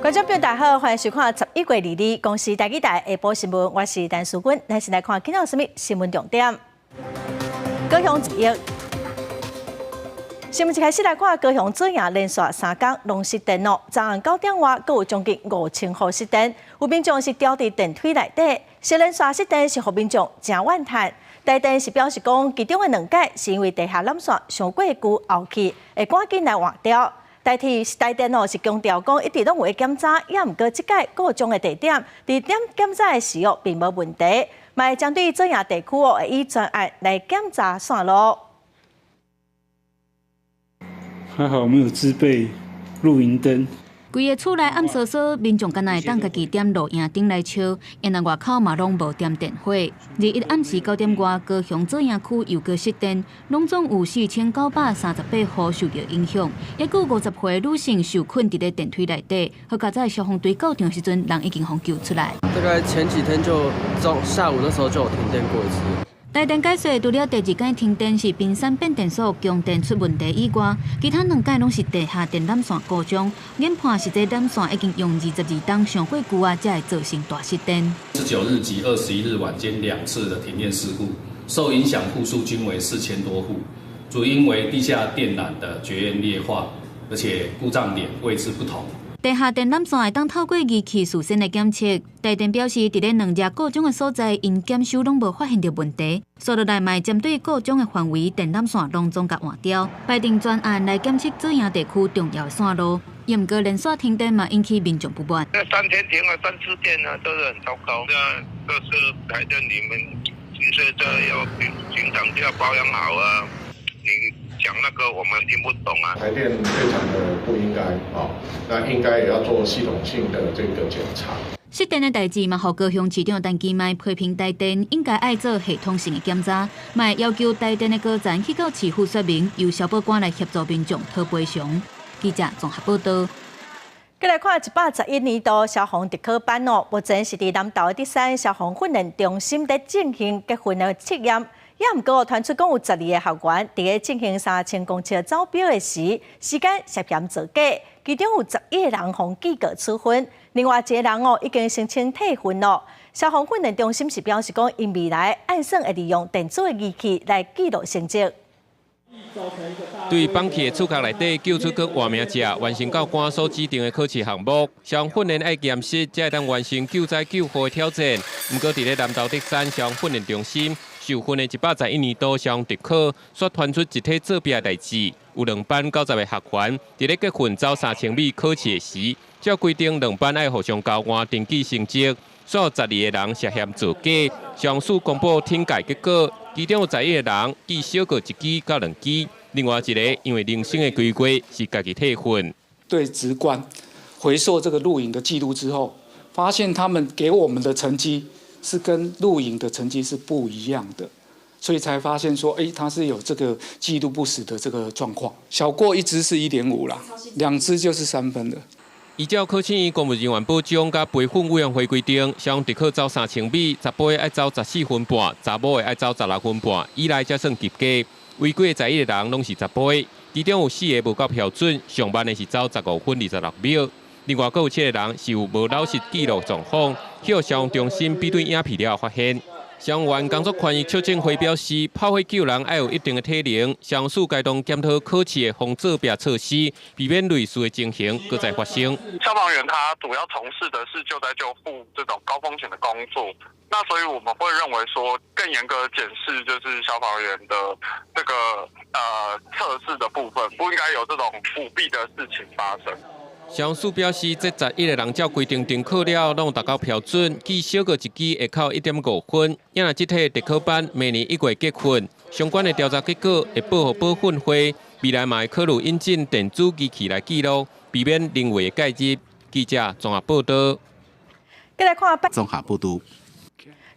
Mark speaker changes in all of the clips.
Speaker 1: 觀眾朋友大家好，歡迎收看11月22日公視台語台下晡新聞，我是陳淑君。咱先來看今仔有啥物新聞重點。高雄一億。新聞一開始來看，高雄左營連續3工攏失電哦，昨昏9點外，閣有將近5000戶失電，有民眾是牢佇電梯內底，是連續失電是予民眾誠怨嘆。台電是表示講，其中的兩擺是因為地下纜線傷過舊漚去，會趕緊來換掉。台鐵台電哦是強調講，一直攏有檢查，也毋過這擺故障的地點，佇點檢查的時候並無問題，嘛會針對左營地區哦，會以專案來檢查線路。
Speaker 2: 還好我們有自備露營燈。
Speaker 3: 規个厝內暗嗍嗍，民眾敢若會當家己點露營燈來燒，因為外口嘛攏無點電火。21暗時9點外，高雄左營區又閣失電，攏總有4938戶受著影響，抑閣有50歲女性受困佇咧電梯內底。好佳哉消防隊到場時陣，人已經予救出來。
Speaker 4: 大概前幾天就中下午那時候就有停電過一次。
Speaker 3: 台電解釋，除了第二擺停電是冰山變電所供電出問題以外，其他兩擺攏是地下電纜線故障，研判是這纜線已經用22冬傷過舊啊，才會造成大失電。
Speaker 5: 19日及21日晚間兩次的停電事故，受影響戶數均為4000多戶，主因為地下電纜的絕緣劣化，而且故障點位置不同。
Speaker 3: 地下電纜線會當透過儀器事先來檢測。台電表示，佇咧兩隻故障的所在，𪜶檢修攏無發現著問題。紲落來嘛會針對故障的範圍，電纜線攏總共換掉，排定專案來檢測左營地區重要的線路。毋過連續停電嘛，引起民眾不滿。
Speaker 6: 那3天停了三次電呢，都是很糟糕。這是台電你們其實這要經常就要保養好啊。你講那個我們聽不懂啊。
Speaker 7: 台電非常的不應該啊，那應該也要做系統性的這個檢查。
Speaker 3: 失電的代誌嘛，予高雄市長陳其邁批評台電應該愛做系統性的檢查，嘛會要求台電的高層去到市府說明，由消保官來協助民眾討賠償。記者綜合報道。
Speaker 1: 過來看111年度消防特考班哦，目前是佇南投的德山消防訓練中心佇進行結訓的測驗。也毋過傳出講有12個學員佇咧進行3000公尺走標的時，時間涉嫌造假，其中有11個人予記過處分，另外一個人哦已經申請退訓囉。消防訓練中心是表示講，𪜶未來按算會利用電子的儀器來記錄成績。
Speaker 8: 對綁起的厝殼內底救出閣活命者，完成教官所指定的考試項目。消防訓練愛嚴實，才會當完成救災救護的挑戰。毋過，佇咧南投德山消防訓練中心受訓的111年度消防特考，煞傳出集體作弊的代誌。有兩班90個學員，佇咧結訓走3000米考試的時，照規定兩班愛互相交換登記成績，煞有12個人涉嫌造假。消防署公布懲戒結果，其中有11個人記小過一支到兩支，另外一個因為人生的規劃是家己退訓。
Speaker 9: 對職官回溯這個錄影的記錄之後，發現他們給我們的成績是跟錄影的成績是不一樣的，所以才發現說，哎，他是有這個記錄不實的這個狀況。小過一支是1.5啦，兩支就是3分的。
Speaker 8: 依照考試院公務人員保障佮培訓委員會規定，消防特考走3000米，查埔的愛走14分半，查某的愛走16分半，以內才算及格。違規的11個人攏是查埔的，其中有四个無夠標準，上慢的是走15分26秒。另外，閣有七個人是有無老實記錄狀況，去消防中心比對影片了後發現。消防員工作權益促進會表示，砲火救人愛有一定的體能，消防署該當檢討考試的防作弊措施，避免類似的情形閣再發生。
Speaker 6: 消防員他主要從事的是救災救護這種高風險的工作，那所以我們會認為說，更嚴格檢視就是消防員的這個測試的部分，不應該有這種舞弊的事情發生。
Speaker 8: 消防署表示，這11個人照規定重考了，攏達到標準，記小過一支會扣1.5分。若這體特考班明年1月結訓，相關的調查結果會報予保訓會，未來嘛會考慮引進電子機器來記錄，避免人為的介入。記者綜合報道。
Speaker 1: 過來看
Speaker 10: 綜合報道。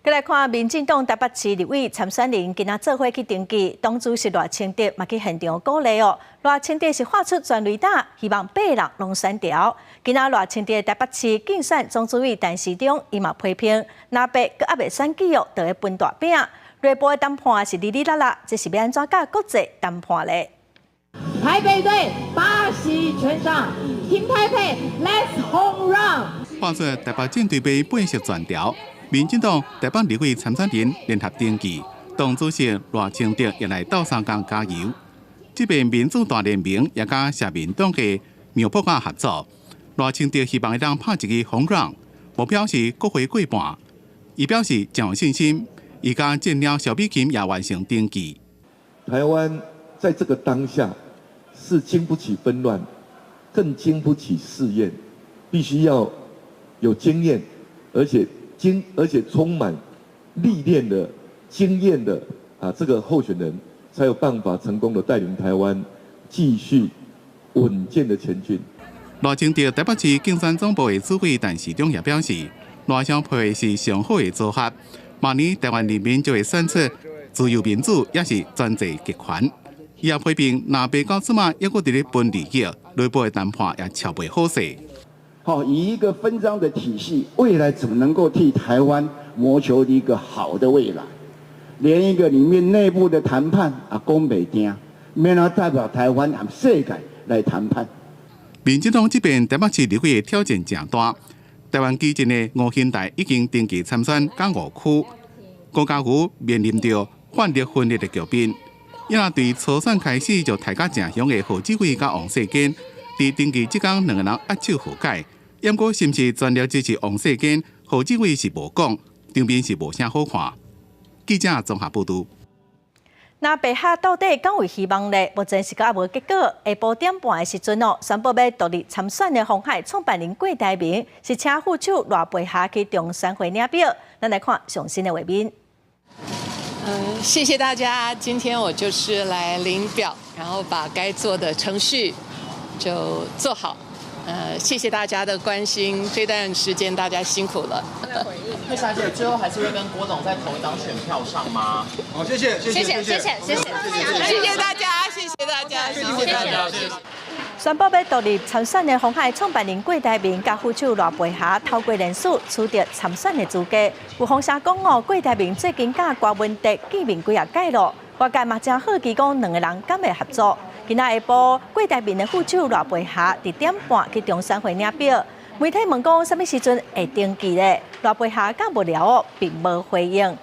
Speaker 1: 過來看，民進黨台北市立委參選人今仔做伙去登記，黨主席賴清德嘛去現場鼓勵哦。賴清德是發出全壘打，希望八人攏選著。今仔賴清德台北市競選總主委陳時中，伊嘛批評，若白閣猶未選舉哦，就會分大餅。內部的談判是哩哩啦啦，這是欲按怎佮國際談判咧？
Speaker 10: 台北隊巴西全上，Team Taipei，Let's home run！
Speaker 11: 話說台北戰隊欲背熟全條，民進黨台北立委參選人聯合登記，黨主席賴清德也來鬥相共加油。這邊民主大聯盟也佮社民黨的苗博雅合作，賴清德希望會當拍一支 home run，目標是國會過半。伊表示誠有信心，伊佮戰鳥蕭美琴也完成登記。
Speaker 12: 台灣在這個當下是經不起紛亂，更經不起試驗，必須要有經驗，而且充滿歷練的經驗的啊，這個候選人才有辦法成功的帶領台灣繼續穩健的前進。
Speaker 11: 賴清德台北市競選總部的主委陳時中也表示，賴蕭配是上好的組合，明年台灣人民就會選出自由民主，抑是專制極權。伊也批評，藍白到這馬猶閣佇咧分利益，內部的談判也喬袂好勢。
Speaker 13: 好，以一個分贓的體系，未來怎麼能夠替台灣謀求一個好的未來？連一個裡面內部的談判啊，講袂定，欲按怎代表台灣和世界來談判。
Speaker 11: 民進黨這邊台北市立委的挑戰誠大，台灣基進的吳欣岱已經登記參選港五區，郭家瑜面臨著泛綠分裂的局面。伊若對初選開始就刣甲誠兇的賀志偉佮王世堅，佇登記這工兩个人握手和解，毋過是毋是全力支持王世堅，賀志偉是無講，場面是無啥好看。記者綜合報導。
Speaker 1: 藍白合到底敢有希望咧？目前是閣猶無結果。下晡點半的時陣哦，宣布欲獨立參選的鴻海創辦人郭台銘是請副手賴培霞去中選會領表。咱來看上新的畫面。
Speaker 14: 謝謝大家。今天我就是來領表，然後把該做的程序就做好。謝謝大家的關心，這段時間大家辛苦了。
Speaker 15: 佩霞姐最後還是會跟郭董在同一張選票上嗎？
Speaker 7: 好，謝謝，謝謝，
Speaker 14: 謝謝，謝謝，謝謝，謝謝大家，謝謝大家，謝謝大家。
Speaker 1: 宣布欲獨立參選的鴻海創辦人郭台銘佮副手賴培霞透過連署取得參選的資格。有風聲講哦，郭台銘最近佮郭文哲見面幾仔擺咯，外界嘛誠好奇講兩个人敢會合作。今仔下晡，郭台銘的副手賴培霞佇點半去中選會領表，媒體問講啥物時陣會登記咧？賴培霞佮幕僚哦，並無回應。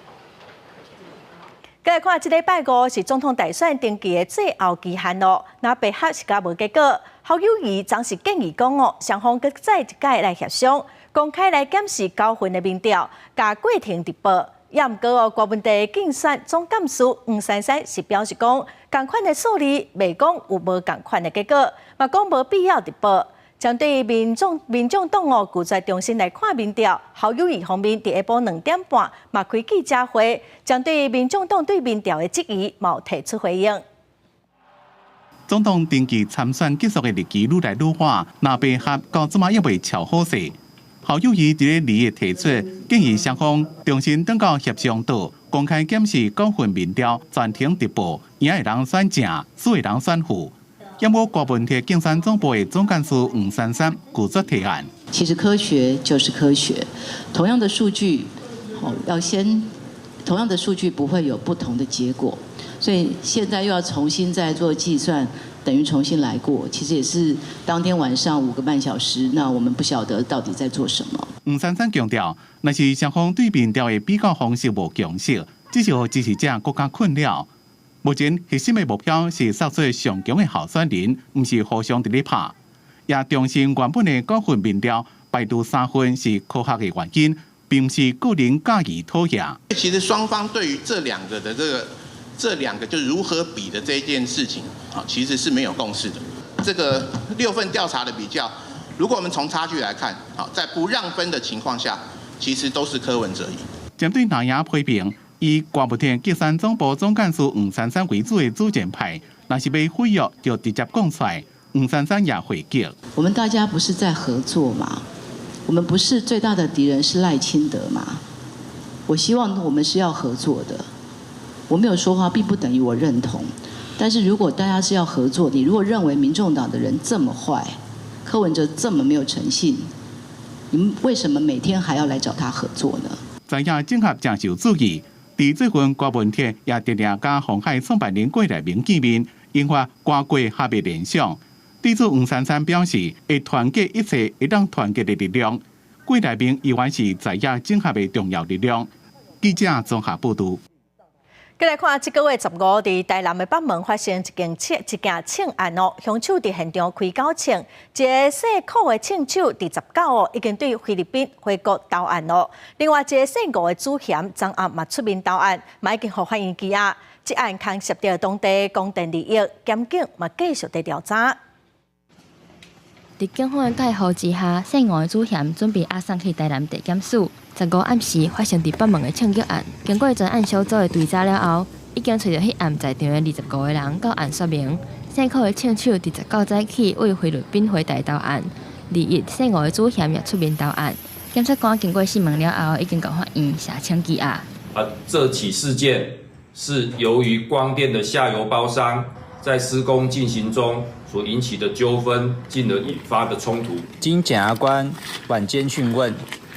Speaker 1: 閣來看，這禮拜五是總統大選登記的最後期限咯。藍白合是猶無結果，侯友宜昨是建議講哦，雙方閣再一擺來協商，公開來檢視九份的民調，共過程直播。也毋過哦，郭文哲競選總幹事黃珊珊是表示講，仝款的數字袂講有無仝款的結果，嘛講無必要直播。針對民眾黨哦拒絕重新來看民調，侯友宜方面佇下晡2點半嘛開記者會，針對民眾黨對民調的質疑，嘛有提出回應。
Speaker 11: 總統登記參選結束的日期愈來愈晚，藍白合到這馬猶未喬好勢。侯友宜佇咧二日提出建議，雙方重新轉到協商桌，公開檢視九份民調，全程直播，贏的人選正，輸的人選負。毋過郭文鐵競選總部的總幹事黃珊珊拒絕提案。
Speaker 16: 其實科學就是科學，同樣的數據，要先同樣的數據不會有不同的結果，所以現在又要重新再做計算，等於重新來過。其實也是當天晚上5個半小時，那我們不曉得到底在做什麼。
Speaker 11: 黃珊珊強調，若是雙方對民調的比較方式無共識，只是予支持者閣較困擾。目前核心的目標是殺出上強的候選人，毋是互相佇咧拍。也重申原本的九份民調排除三份是科學的原因，並毋是個人佮意討厭。
Speaker 17: 其實雙方對於這兩個的這個這兩個就如何比的這件事情，啊，其實是沒有共識的。這個六份調查的比較，如果我們從差距來看，好，在不讓分的情況下，其實都是柯文哲贏。
Speaker 11: 針對藍營批評，以郭文鐵競選總部總幹事黃珊珊為主的主戰派，若是欲毀約，就直接講出來。黃珊珊也回擊：
Speaker 16: 我們大家不是在合作嗎？我們不是最大的敵人是賴清德嗎？我希望我們是要合作的。我沒有說話，並不等於我認同。但是如果大家是要合作，你如果認為民眾黨的人這麼壞，柯文哲這麼沒有誠信，你們為什麼每天還要來找他合作呢？
Speaker 11: 在野整合誠受注意，佇最近郭文鐵也定定佮鴻海創辦人郭台銘見面，引發外國合的聯想。對此，黃珊珊表示，會團結一切會當團結的力量。郭台銘依然是在野整合的重要力量。記者綜合報導。
Speaker 1: 繼來看，這個月15，佇台南的北門發生一件槍案哦，兇手佇現場開九槍，一个姓柯的槍手佇19哦，已經對菲律賓回國投案咯。另外一个姓吳的主嫌，昨暗嘛出面投案，嘛已經予法院羈押。這案牽涉著當地光電利益，檢警嘛繼續佇調查。
Speaker 18: 佇警方的介護之下，姓吳的主嫌準備押送去台南地檢署。15暗時發生佇北門的槍擊案，經過專案小組的追查了後，已經揣著彼暗在場的25個人到案說明。姓柯的槍手佇19早起對菲律賓回台投案，21姓吳的主嫌也出面投案。檢察官經過訊問了後，已經共法院申請羈押。
Speaker 19: 啊，這起事件是由於光電的下游包商在施工進行中所引起的糾紛，進而引發的衝突。
Speaker 20: 經檢察官晚間訊問，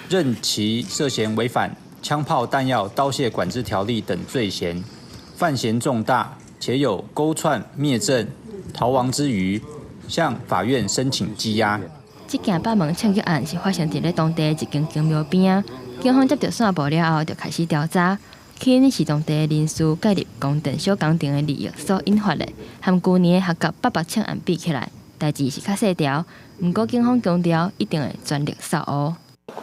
Speaker 20: 認其涉嫌違反槍炮彈藥刀械管制條例等罪嫌，犯嫌重大，且有勾串滅證、逃亡之虞，向法院申請羈押。
Speaker 18: 這件北門槍擊案是發生佇咧當地一間宮廟邊仔，警方接著線報了後，就開始調查。起因是當地人士介入光電小工程的利益所引發的，和舊年的學甲北北槍案比起來，代誌是較細條。毋過警方強調，一定會全力掃烏。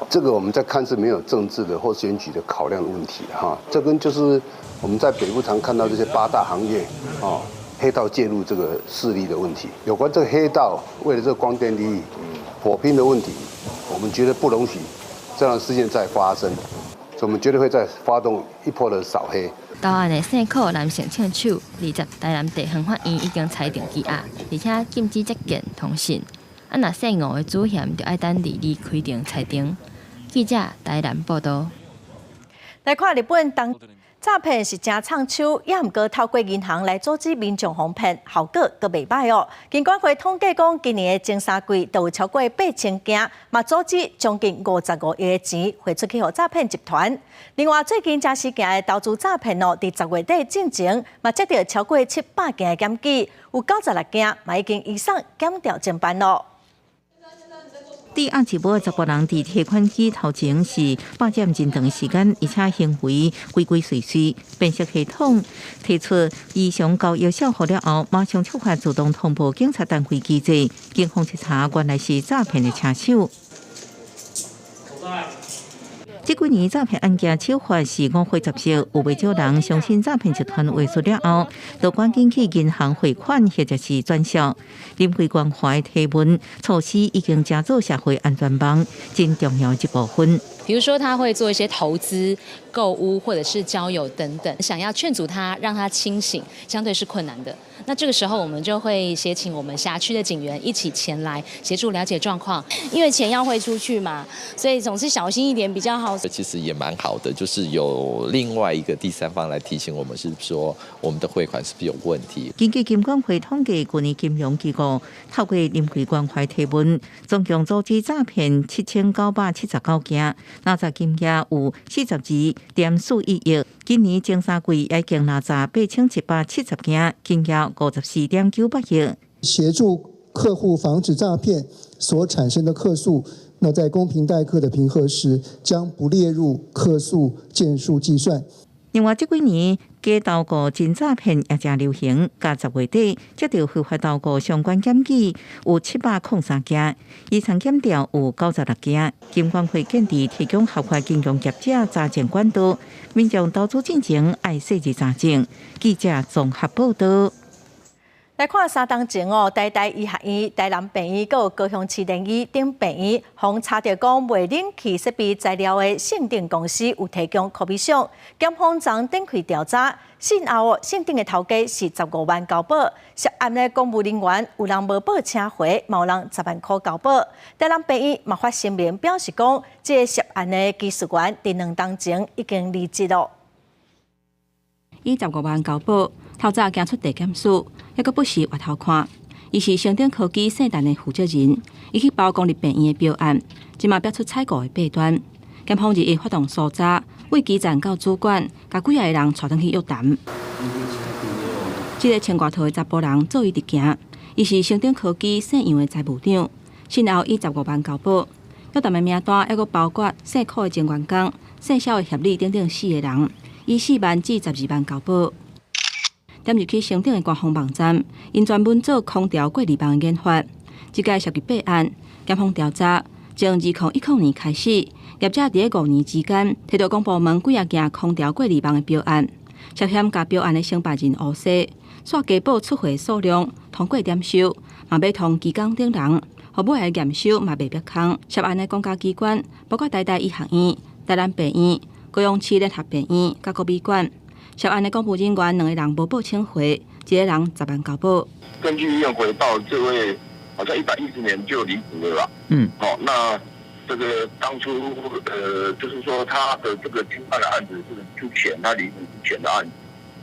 Speaker 21: 這個我們在看是沒有政治的或選舉的考量的問題哈，這跟就是我們在北部常看到這些八大行業哦，黑道介入這個勢力的問題。有關這個黑道為了這個光電利益火拼的問題，我們絕對不容許這樣的事件再發生，所以我們絕對會再發動一波的掃黑。
Speaker 18: 投案的姓柯男性槍手，20台南地方法院已經裁定羈押，而且禁止接見通訊。啊，若姓吳的主嫌就愛等22開庭裁定。記者台南報道。
Speaker 1: 來看日本當詐騙是誠創手，也毋過透過銀行來阻止民眾予騙，效果閣袂䆀哦。金管會統計講，今年的前三季都有超過8000件，嘛阻止將近55億的錢匯出去予詐騙集團。另外，最近誠時行的投資詐騙哦，佇10月底進前嘛接著超過700件的檢舉，有96件嘛已經移送檢調偵辦咯。
Speaker 22: 佇暗時尾十個人佇提款機頭前是霸佔真長時間，而且行為鬼鬼祟祟。辨識系統提出異常交易賬戶了後，馬上觸發自動通報警察單位機制，警方徹查原來是詐騙的車手。這幾年詐騙案件手法是五花十色，有袂少人相信詐騙集團話術了後，就趕緊去銀行匯款或者是轉賬。臨危關懷提問措施已經成做社會安全網真重要一部分。
Speaker 23: 比如說，他會做一些投資、購物或者是交友等等，想要勸阻他，讓他清醒，相對是困難的。那這個時候，我們就會協請我們轄區的警員一起前來協助了解狀況。
Speaker 24: 因為錢要匯出去嘛，所以總是小心一點比較好。
Speaker 25: 其實也蠻好的，就是有另外一個第三方來提醒我們，是說我們的匯款是不是有問題。
Speaker 22: 根據金管會統計，去年金融機構透過臨危關懷提問，總共阻止詐騙7979件，拿十金額有42.41億。今年前三季已經拿詐8170件，金額54.98億。
Speaker 26: 協助客戶防止詐騙所產生的客訴，那在公平待客的評核時，將不列入客訴件數計算。
Speaker 22: 另外，這幾年假投顧真詐騙也誠流行，佮10月底接著非法投顧相關檢舉有703件，移送檢調有96件。金管會建議提供合法金融業者查證管道，民眾投資進前愛細緻查證。記者綜合報道。
Speaker 1: 來看三冬前哦，台大醫學院、台南病院、閣有高雄市聯醫等病院，予查著講賣冷氣設備材料的盛鼎公司有提供可比商，檢方昨展開調查，訊後哦，盛鼎的頭家是15萬交保，涉案的公務人員有人無報請回，嘛有人10萬箍交保。台南病院嘛發聲明表示講，這个涉案的技術員佇2冬前已經離職囉。
Speaker 27: 以15萬交保，透早行出地檢署，猶閣不時回頭看。伊是盛鼎科技聖誕的負責人，伊去包公立病院的標案，這馬標出採購的弊端。檢方日日發動搜查，為基層到主管，共幾仔个人帶轉去約談。這這个穿外套的查埔人做伊直行，伊是昇鼎科技姓楊的財務長，訊後以15萬交保。約談的名單猶閣包括姓柯的前員工、姓蕭的協理等等四个人，以4萬至12萬交保。點入去昇鼎的官方網站，𪜶專門做空調過濾網的研發。這屆涉及八案，檢方調查，從2010年開始，業者佇咧5年之間，提著公部門幾仔件空調過濾網的標案，涉嫌共標案的承辦人烏紗，煞加報出貨數量，通過點收，嘛買通技工等人，予尾仔驗收嘛袂煏空。涉案的公家機關包括台大醫學院、台南病院、高雄市聯合病院、佮國美館。涉案的公務人員兩個人無報請回，一個人10萬交保。
Speaker 2: 根據醫院回報，這位好像110年就離職了啦。好，那這個當初，就是說他的這個經辦的案子是之前他離職之前的案子。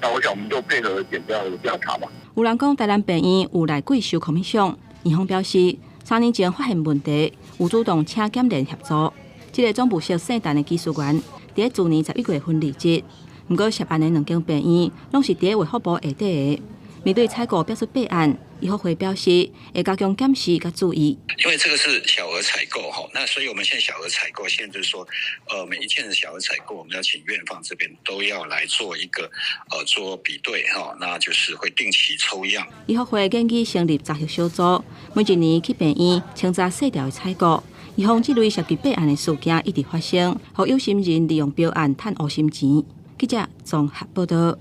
Speaker 2: 那我想我們就配合檢調調查嘛。
Speaker 27: 有人講台南病院有內鬼收 commission，院方表示3年前發現問題，有主動請檢聯協助。這個總務室姓陳的技術員，佇咧去年11月份離職。毋過涉案的兩間病院，攏是佇咧衛福部下底的。面對採購標出弊案，醫福會表示會加強檢視佮注意。
Speaker 3: 因為這個是小額採購哈，那所以我們現在小額採購，現在就是說，每一件的小額採購，我們要請院方這邊都要來做一個，做比對哈，那就是會定期抽樣。
Speaker 27: 醫福會建議成立查核小組，每一年去病院清查細條的採購，預防這類涉及弊案的事件一直發生，予有心人利用標案趁烏心錢。記者綜合報道。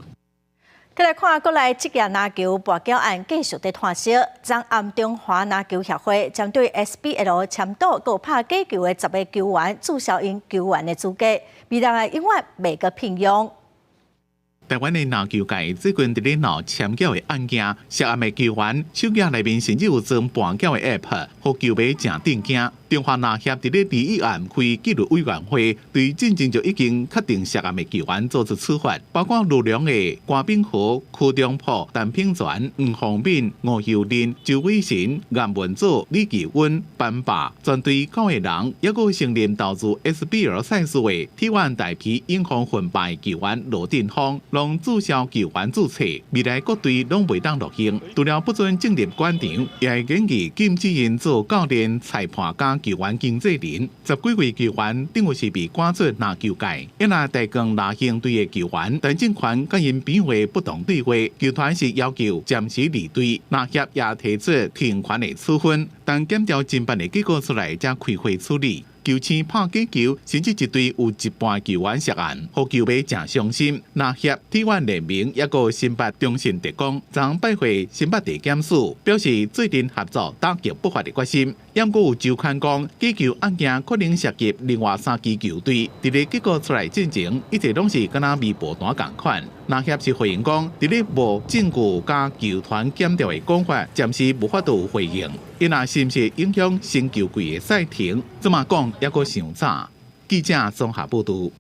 Speaker 1: 再來看國內職業籃球跋筊案繼續佇拖燒，昨暗中華籃球協會針對 SBL 簽賭閣拍假球的10個球員註銷𪜶球員的資格，未來永遠袂閣聘用。
Speaker 11: 台灣的籃球界最近佇咧鬧簽繳的案件，涉案的球員手機內面甚至有裝跋筊的 App，予球迷誠震驚。中華籃協佇咧二一暗開紀律委員會，對進前就已經確定涉案的球員做出處罰，包括呂良的郭炳豪、柯中甫、陳品全、黃宏敏、吳秀玲、周偉成、顏文祖、李繼溫、班霸，全隊九個人，抑閣承認投注 SBL 賽事的鐵腕大皮永豐混敗球員羅振峰，攏註銷球員註冊，未來各隊攏袂當錄用。除了不准進入館場，也會建議禁止𪜶做教練、裁判佮球員經紀人。十幾位球員等於是被趕出籃球界。一若台鋼藍鷹隊的球員陳正權佮𪜶朋友不當對話，球團是要求暫時離隊，籃協也提出停權的處分，等檢調偵辦的結果出來，才開會處理。球星拍假球，甚至一隊有一半球員涉案，予球迷誠傷心。籃協、體育聯盟抑閣新北中信特工，昨拜會新北地檢署，表示做陣合作打擊不法的決心。毋過有周刊講，假球案件可能涉及另外三支球隊，佇咧結果出來進前，一切攏是敢若微波彈仝款。籃協是回應講，佇咧無證據佮球團檢調的講法，暫時無法度回應。伊若是毋是影響新球季的賽程，這馬講猶閣尚早。記者綜合報導。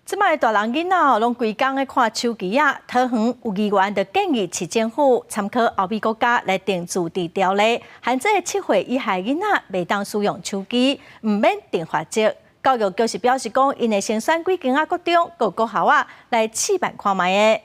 Speaker 1: 這擺大人囡仔哦，攏規工咧看手機仔。桃園有議員就建議市政府參考歐美國家來定自治條例，限制7歲以下囡仔袂當使用手機，毋免定罰則。教育局是表示講，𪜶會先選幾間仔國中、閣國校仔來試辦看覓的。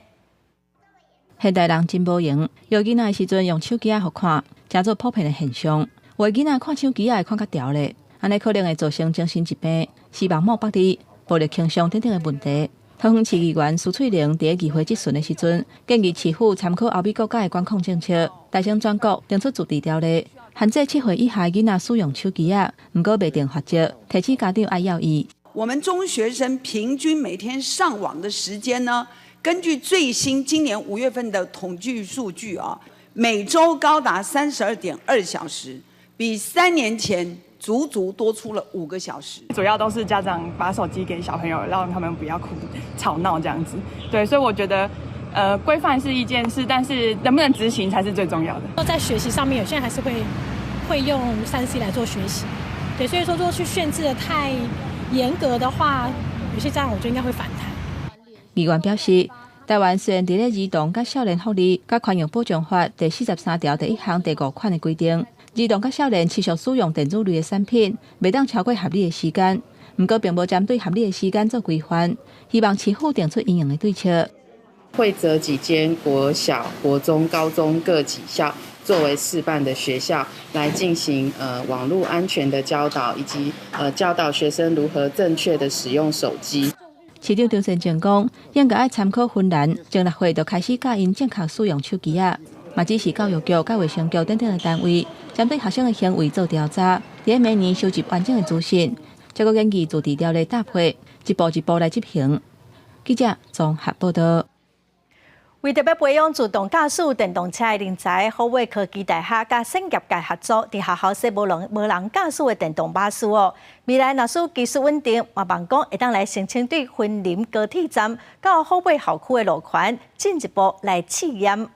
Speaker 27: 現代人真無閒，予囡仔的時陣用手機仔予看，誠做普遍的現象。有的囡仔看手機仔會看較牢咧，按呢可能會造成精神疾病、視網膜剝離、暴力傾向等等的問題。桃園市議員蘇翠玲佇議會質詢的時陣，建議市府參考歐美國家的管控政策，提升全國定出自治條例，限制7歲以下囡仔使用手機仔，毋過袂定罰則，提醒家長愛留意。
Speaker 4: 我們中學生平均每天上網的時間呢？根據最新今年5月份的統計數據啊，每週高達32.2小時，比3年前足足多出了5個小時。
Speaker 5: 主要都是家長把手機給小朋友，讓他們不要哭吵鬧這樣子。對，所以我覺得，規範是一件事，但是能不能執行才是最重要的。
Speaker 6: 在學習上面，有些人還是會用3C 來做學習。對，所以說如果去限制得太嚴格的話，有些家長我覺得應該會反彈。
Speaker 27: 議員表示，台灣雖然佇咧兒童佮少年福利佮權益保障法第43條第1項第5款的規定，兒童佮少年持續使用電子類的產品，袂當超過合理的時間。毋過，並無針對合理的時間做規範，希望市府定出因應的對策。
Speaker 7: 會擇幾間國小、國中、高中各幾校作為示範的學校，來進行網路安全的教導，以及教導學生如何正確的使用手機。
Speaker 27: 市長張善政講，應該愛參考芬蘭，從6歲就開始教𪜶正確使用手機仔。嘛指示教育局、佮衛生局等等的單位，針對學生的行為做調查，佇每年收集完整的資訊，再閣根據自治條例搭配，一步一步來執行。記者綜合報道。
Speaker 1: 為著欲培養自動駕駛電動車的人才，虎尾科技大學佮產業界合作，佇學校設無人駕駛的電動巴士哦。未來若是技術穩定，嘛望講會當來申請對雲林高鐵站到虎尾校區的路權進一步來試驗。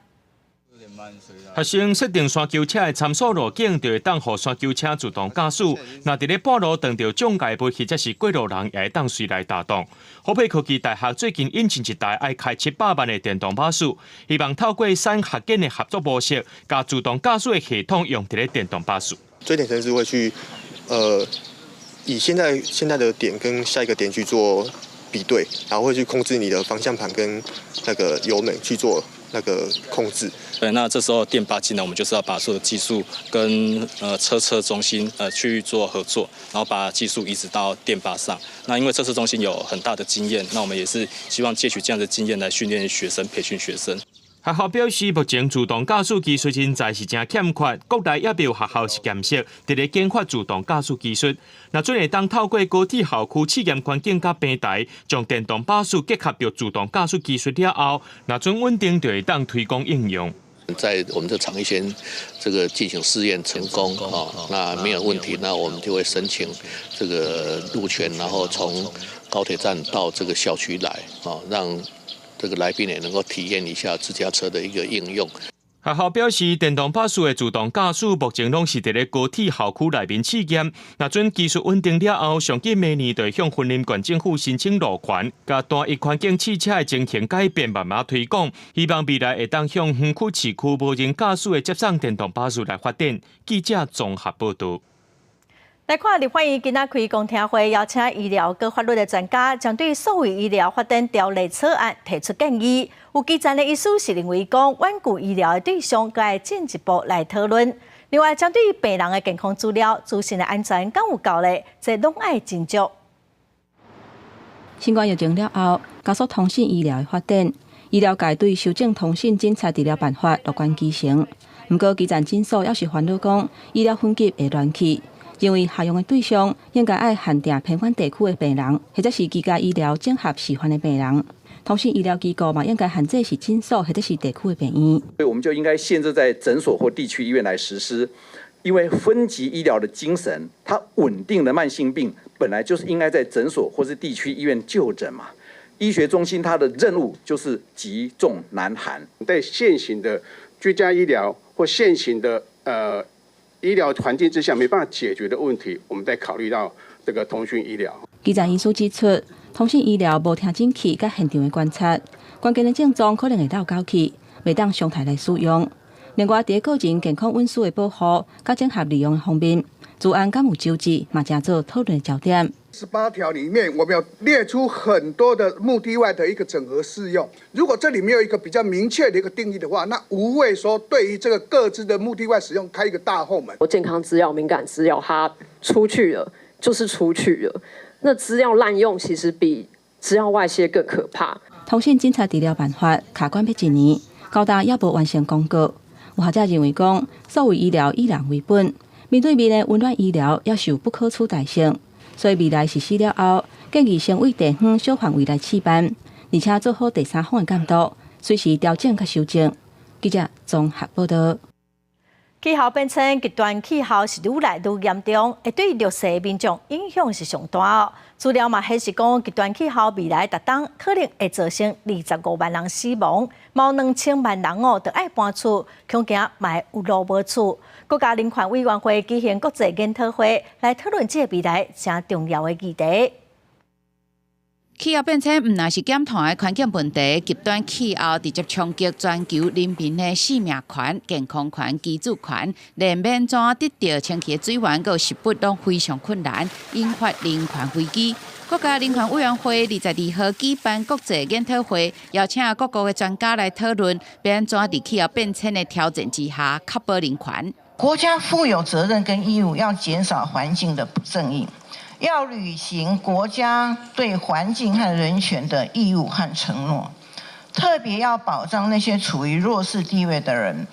Speaker 8: 學生設定山丘車的參數路徑，就會當予山丘車自動駕駛。若佇咧半路撞著障礙物或者是過路人，也會當隨來打擋。虎尾科技大學最近引進一台愛開700萬的電動巴士，希望透過產學研的合作模式，共自動駕駛的系統用佇咧電動巴士。
Speaker 9: 終點程式會去，以現在的點跟下一個點去做比對，然後會去控制你的方向盤跟那個油門去做那個控制。
Speaker 10: 對，那這時候電巴進來，我們就是要把所有的技術跟測車中心去做合作，然後把技術移植到電巴上。那因為測車中心有很大的經驗，那我們也是希望借取這樣的經驗來訓練學生、培訓學生。
Speaker 8: 學校表示，目前自動駕駛技術人才是誠欠缺，國內猶未有學校實驗室佇咧研發自動駕駛技術。若準會當透過高鐵校區試驗環境佮平台，將電動巴士結合著自動駕駛技術了後，若準穩定就會當推廣應用。
Speaker 12: 在我們這場域先這個進行試驗成功啊，那沒有問題，那我們就會申請這個路權，然後從高鐵站到這個校區來啊，讓這個來賓也能夠體驗一下自駕車的一個應用。
Speaker 8: 學校表示，電動巴士的自動駕駛目前攏是佇咧高鐵校區內面試驗。若準技術穩定了後，上緊明年就會向雲林縣政府申請路權，共單一環境試車的情形改變，慢慢推廣。希望未來會當向園區市區無人駕駛的接送電動巴士來發展。記者綜合報道。
Speaker 1: 來看立法院今仔開公聽會，邀請醫療佮法律的專家，針對數位醫療發展條例草案提出建議。有基層的醫師是認為講，遠距醫療的對象該進一步來討論。另外，針對病人的健康資料、資訊的安全敢有夠咧，這攏愛斟酌。
Speaker 27: 新冠疫情了後，加速通訊醫療的發展，醫療界對修正通訊診察治療辦法樂觀其成。毋過，基層診所猶是煩惱講，醫療分級會亂去。認為適用的對象應該愛限定偏遠地區的病人，或者是居家醫療整合示範的病人。通訊醫療機構嘛，應該限制是診所或者是地區的病院。
Speaker 13: 所以我們就應該限制在診所或地區醫院來實施，因為分級醫療的精神，它穩定的慢性病本來就是應該在診所或是地區醫院就診嘛。醫學中心它的任務就是急重難寒。
Speaker 15: 在現行的居家醫療或現行的醫療環境之下沒辦法解決的問題，我們再考慮到這個通訊醫療。
Speaker 27: 基層醫師指出，通訊醫療無聽診器佮現場的觀察，關鍵的症狀可能會漏勾去，袂當常態來使用。另外，佇個人健康隱私的保護佮整合利用的方面，資安敢有周至，嘛誠做討論的焦點。
Speaker 28: 18條裡面，我們有列出很多的目的外的一個整合適用。如果這裡沒有一個比較明確的一個定義的話，那無謂說對於這個個資的目的外使用開一個大後門。
Speaker 29: 健康資料、敏感資料，它出去了就是出去了。那資料濫用其實比資料外洩更可怕。
Speaker 27: 通訊診察治療辦法卡關欲一年，高大猶無完成公告。有學者認為講，數位醫療以人為本，面對面的溫暖醫療猶是有不可取代性。所以未來實施了後，建議先為地方小範圍來試辦，而且做好第三方的監督，隨時調整佮修正。記者綜合報道。
Speaker 1: 氣候變遷，極端氣候是愈來愈嚴重，會對弱勢民眾影響是上大哦。資料嘛顯示講，極端氣候未來逐冬可能會造成25萬人死亡，嘛有2000萬人哦，著愛搬厝，恐驚嘛會有路無厝。國家人權委員會舉行國際研討會，來討論這個未來誠重要的議題。
Speaker 14: 氣候變遷毋但是減碳的環境問題，極端氣候直接衝擊全球人民的生命權、健康權、居住權，連欲按怎得著清氣的水源佮食物攏非常困難，引發人權危機。國家人權委員會22號舉辦國際研討會，邀請各國的專家來討論，欲按怎佇氣候變遷的挑戰之下確保人權。
Speaker 16: 國家負有責任跟義務，要減少環境的不正義。要履行國家對環境和人權的義務和承諾，特別要保障那些處於弱勢地位的人。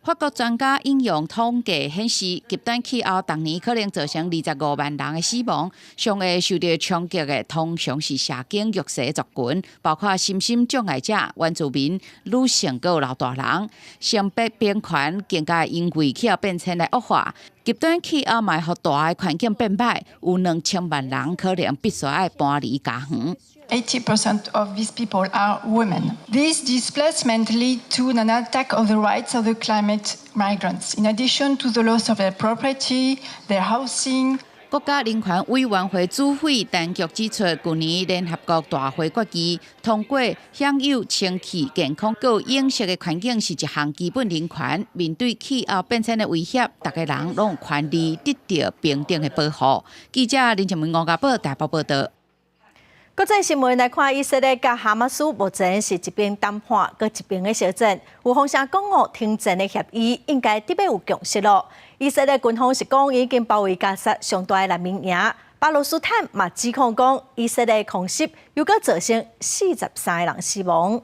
Speaker 14: 法國專家引用統計顯示，極端氣候逐年可能造成25萬人的死亡。上會受著衝擊的，通常是社經弱勢族群，包括身心障礙者、原住民、女性閣老大人。性別平權更加因為氣候變遷來惡化。極端氣候嘛會予大的環境變歹，有2000萬人可能必須愛搬離家園。
Speaker 17: 80% of these people are women. This displacement lead to an attack of the rights of the climate migrants, in addition to the loss of their property, their housing.
Speaker 14: 國家人權委員會主委陳菊指出，舊年聯合國大會決議通過，享有清氣、健康閣永續的環境是一項基本人權。面對氣候變遷的威脅，逐个人攏有權利得著平等的保護。記者林靜文、吳家寶台北報導。
Speaker 1: 國際新聞來看，以色列佮哈馬斯目前是一邊談判，閣一邊咧相戰。有風聲講哦，停戰的協議應該得欲有共識囉。以色列軍方是講已經包圍加薩上大的難民營，巴勒斯坦嘛指控講以色列空襲猶閣造成43個人死亡。